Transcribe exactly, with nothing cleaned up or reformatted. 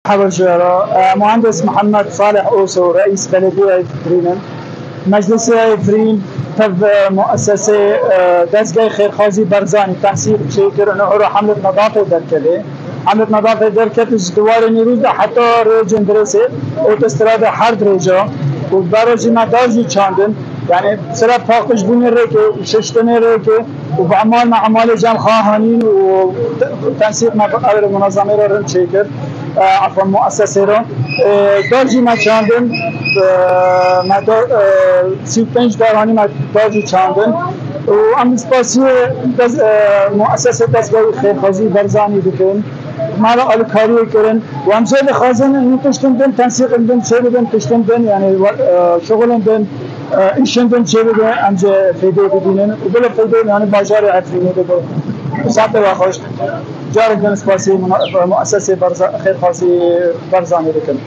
Hevalciyara, e, Muhandis Mihemed Salih Oso, Reîs Belediyeyê Efrîn in. Meclisê Efrîn tev, e, muessesê, e, dezgehê xêrxwazî Berzanî tensîq çêkir, û ora Hemlet Nedafê derkevê. Hemlet Nedafê derket ji diwarê Nîrûz de heta rêcên dirêsê, otostrada her dirêja û bera jî me dar jî çandin. Yani sira paqijbûnê rêkê û şiştinê rêkê û bi emal me emalê cem xwe hanîn û te-, tensîq me bi ew munezemê re rind çêkir. E, efwan, muessesê re. E, dar jî me çandin, e, me dar, e, sî û pênc dar hanî me dar jî çandin. Û em spasiyê dez-, e, muessesê dezgehê xêrxwazî Berzanî dikin. Me re alîkariyê kirin. Û em jê dixwazin, hîn tiştin din, tensîqin din, çêbibin, tiştin din, yani, e, şixulin din, e, îşin din çêbibin, em jê fêdê bibînin. Û bila fêdê, yani, bajarê Efrînê bibe. Saetê we xweş. Carek din spasî muna-, muessesê Berza-, xêrxwazî Berzanê dikim.